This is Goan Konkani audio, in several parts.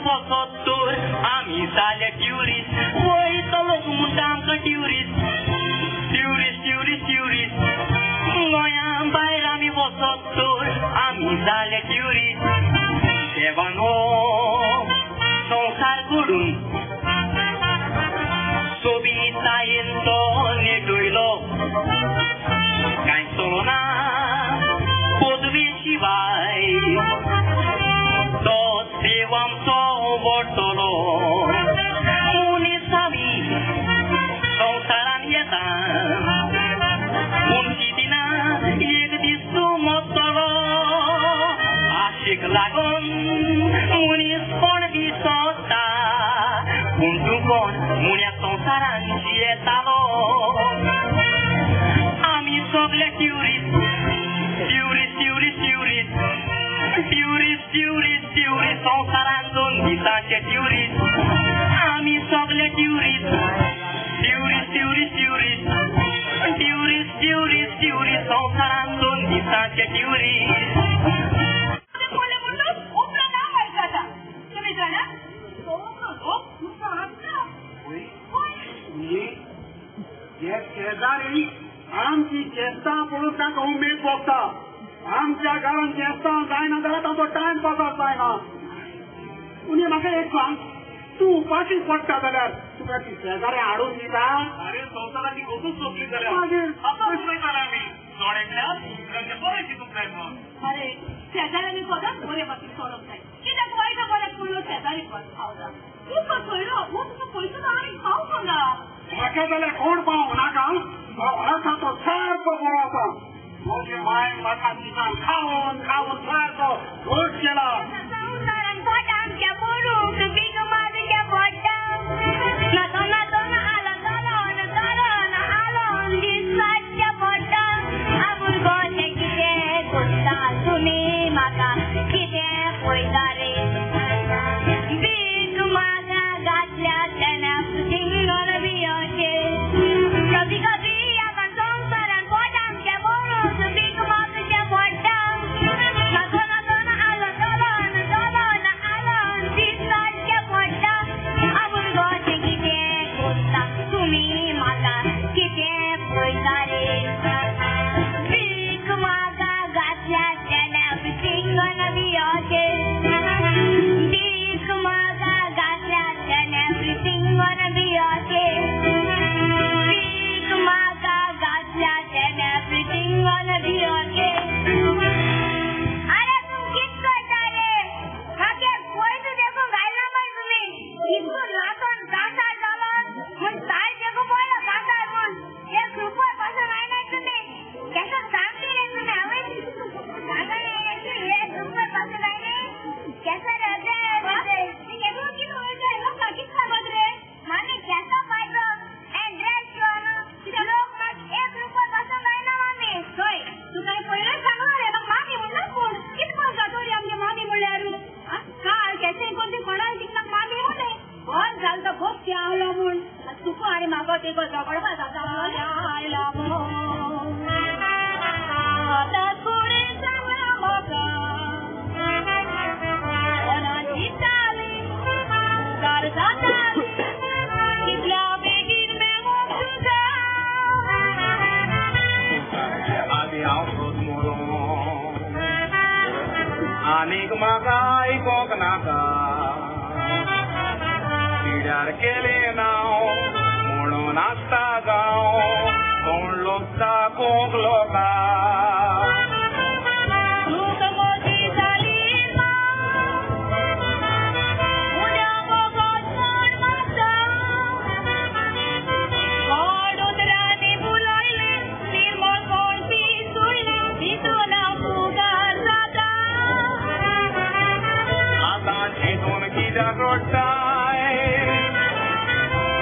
वचत आमी जाले ट्युरिस्ट वयता लोक म्हणटा आमकां ट्युरिस्ट ट्युरिस्ट ट्युरिस्ट ट्युरिस्ट गोंया भायर आमी वचत तर आमी जाले ट्युरिस्ट देवान हो संवसार करून सोबितायेन तो नेटयलो कांय चलना पदवे शिवाय तोच देव आमचो वडटलो मनीस आमी संवसारान येता पूण चिंतिना एक दीस तूं मरतलो आशेक लागून मनीसपण दिसता पूण तूं कोण म्हूण ह्या संवसारान जियेतालो आमी सगळे tourist tourist tourist tourist tourist tourist tourist संवसारान 2 दिसांचे ट्युरिस्ट आमी सगळे tourist tourist tourist tourist tourist tourist tourist संवसारान 2 दिसांचे ट्युरिस्ट. शेजारी आमची चेस्तां पळोवन तांकां उमेद भोगता. आमच्या घरान चेस्तां जायना जाल्यार तांचो टायम पास जायना. उणी म्हाका एक सांग, तूं उपाशी पडटा जाल्यार तुका ती शेजारी हाडून दिता? अरे संवसाराची गोतूच सोंपली जाल्यार मागीर आमी जोड एकल्यान दुसऱ्यांचें बरें चिंतूंक जाय म्हणून. अरे शेजाऱ्यांनी सदांच बरें भाशेन चलोवंक जाय. कित्याक वायट बरें पडलो शेजारी खावता तुका सोयरो हो तुका पयसो ना आनी खावंक ना. म्हाका जाल्यार कोण पावंक नाका, आसा तो सारको बरो आसा. म्हजे मायन म्हाका दिसान खावन खावन सारको घोट केला. आनीक म्हाका आयकोंक नाका पिड्यार केलें नांव म्हणून आसता गांव कोण लोक दाखोवंक लोका.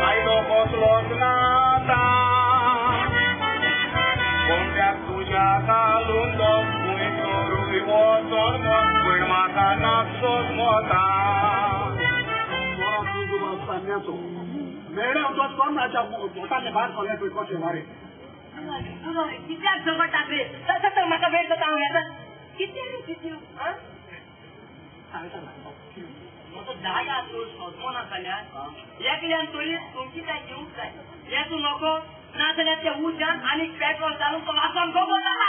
आयलो कसलोच नाता कोणत्याक तुज्या घालून खंय तरूय वचोन पूण म्हाका नाचोच मोता. मेळ्ळें वचोन कोण म्हाज्या बोटांनी भायर सरलें पळय कशें वारे. कित्याक झगडटा रे? तसो म्हाका वेळ जाता हांव येता. कितें रे कितें? सांगता. म्हजो जाया तूं सोदमो ना जाल्यार एकल्यान तरी तुमची काय घेवंक जाय. हें तूं नको ना जाल्यार त्या उज्यान आनी पेट्रोल घालून तो वासान गोबो जाला.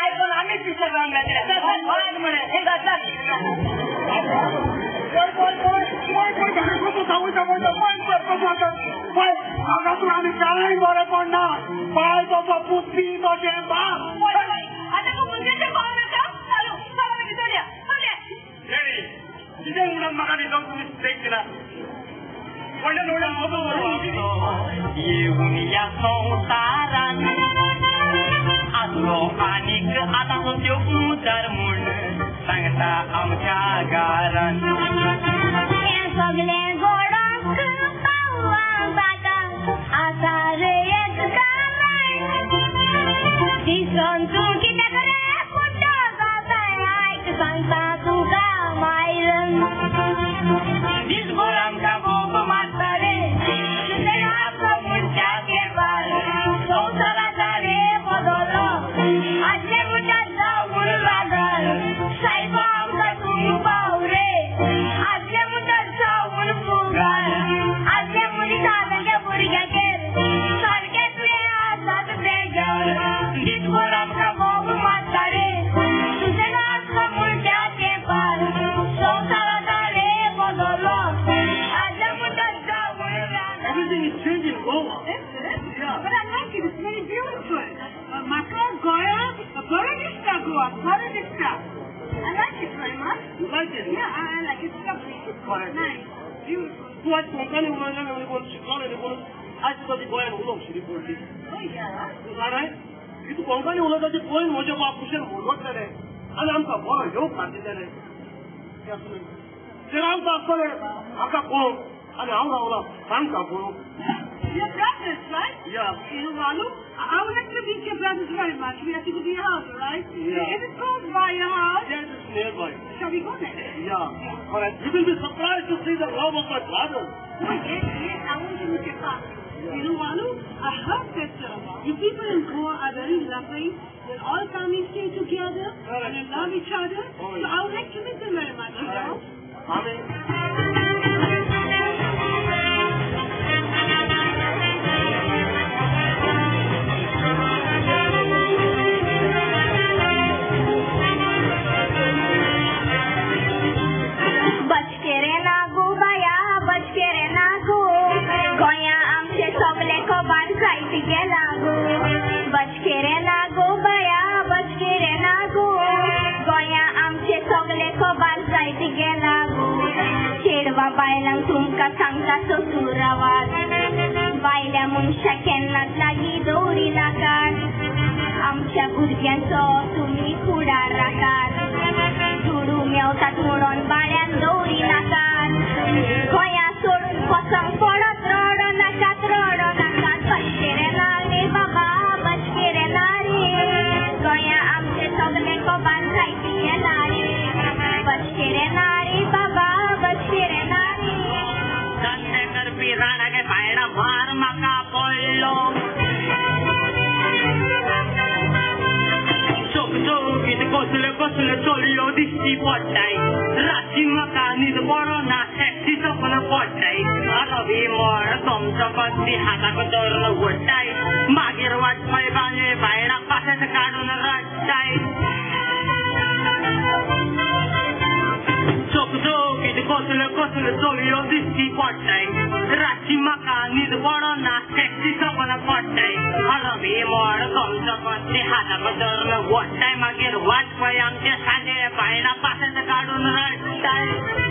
आयकून आमीच पिशे जावन मेळटले म्हणे. हांगा तूं आनी कांय बरें पडना. बाय तसो पुती तशें बाप. आतां तूं भुरग्यांचें पावूं नाका. चालू चल मागीर चलया चलया. कितें म्हणून म्हाका न्हिदोंक तुमी ब्रेक दिला. व्हडल्यान व्हडल्यान मोगो व्हरून येवन ह्या संवसारान आसलो आनीक आतां तो देवचार म्हूण सांगता आमच्या घरान. हें सगळें घडोवंक पावूंक जाता आसा रे एक कारण. दिसोन तूं कित्याक रे कुड्डो जाताय आयक सांगता तुका मायरन. दिसभर आमकां बोब मारता रे आसलो म्हूण त्या तेंपार संवसाराचा रे बदललो. आसले म्हणटा जावन रागार सायबा आमकां तूं पाव रे. आसले म्हणटा जावन फुगार आसले म्हणटा तांच्या भुरग्याचेर सारकें तुवें आसात बेजार. दिसभर आमकां बोब मारता रे सुशेग आसलो म्हूण त्या तेंपार संवसाराचा रे बदललो. आसले म्हणटा जावन रागार. Everything is changing in Goa. Is it? Yeah. But I like it. It's very beautiful. म्हाका गोंया बरें दिसता. गोवा बरें दिसता. I like it very much. You like it? Yeah, I like it. It's lovely. Correct. Nice. Beautiful. तूं आयज कोंकणी उलयलें म्हणून कोण शिकलो न्ही कोण आयज तुका ती गोंयान उलोवंक शिरी पडली. Oh yeah. तूं जाणाय ही तूं कोंकणी उलयता ती पळोवन म्हजे बाप कुशेन उलयतले आनी आमकां बरो येवकार दितले. ते रावता आसतले म्हाका पळोवंक आनी हांव रावला तांकां पळोवंक. Your brothers, right? Yeah. You know, Valu, I would like to meet your brothers very much. We have to go to your house, all right? Yeah. Is it close by your house? Yes, it's nearby. Shall we go then? Yeah. All right. You will be surprised to see the love of my brothers. Oh, yes, yes. I want to meet your father. You know, Valu, I heard that you people in Goa are very loving. They all families stay together Correct. and they love each other. Oh, So yeah. I would like to meet them very much, you know. Amen. बचकेरे ना गो बाया बचकेरे ना गो गोंया आमचे सगळे खबर जायत गेला गो. बचकेरे ना गो बाया बचकेरे ना गो गोंया आमचे सगळे खबर जायत गेला गो. चेडवा बायलांक तुमकां सांगता ससूर रावात. बायल्या मनशां केन्नाच लागीं दवरी नाकात. आमच्या भुरग्यांचो तुमी फुडार राखात. दुडू मेवतात म्हणून बाळ्यान दवरी नाकात. गोंया सोडून वचोंक पडत रडो नाकात रडो नाकात. बचकेरे ना रे बाबा बचकेरे ना रे गोंया आमचे सगळे खबर जायत गेला रे. बचकेरे ना रे बाबा बचकेरे ना रे. धंदे करपी राणागे भायला भार म्हाका पडलो. चोकचोकीत कसले कसले चोल्लो दिश्टी पडटाय. राती म्हाका न्हीद पडना एकटी सपन पडटाय. रवी मोड तुमचो कत्ती हाताक धरून ओडटाय. मागीर वाटपय बांदे भायला पासत काडून रडटाय. चोकचोकीत कसले कसले चलयो दिश्टी पडटाय. राती म्हाका न्हीद पडना एकटी सपन पडटाय. रवी मोड तुमचो कत्ती हाताक धरून ओडटाय. मागीर वाटपय आमचे सांजे भायला पासत काडून रडटाय.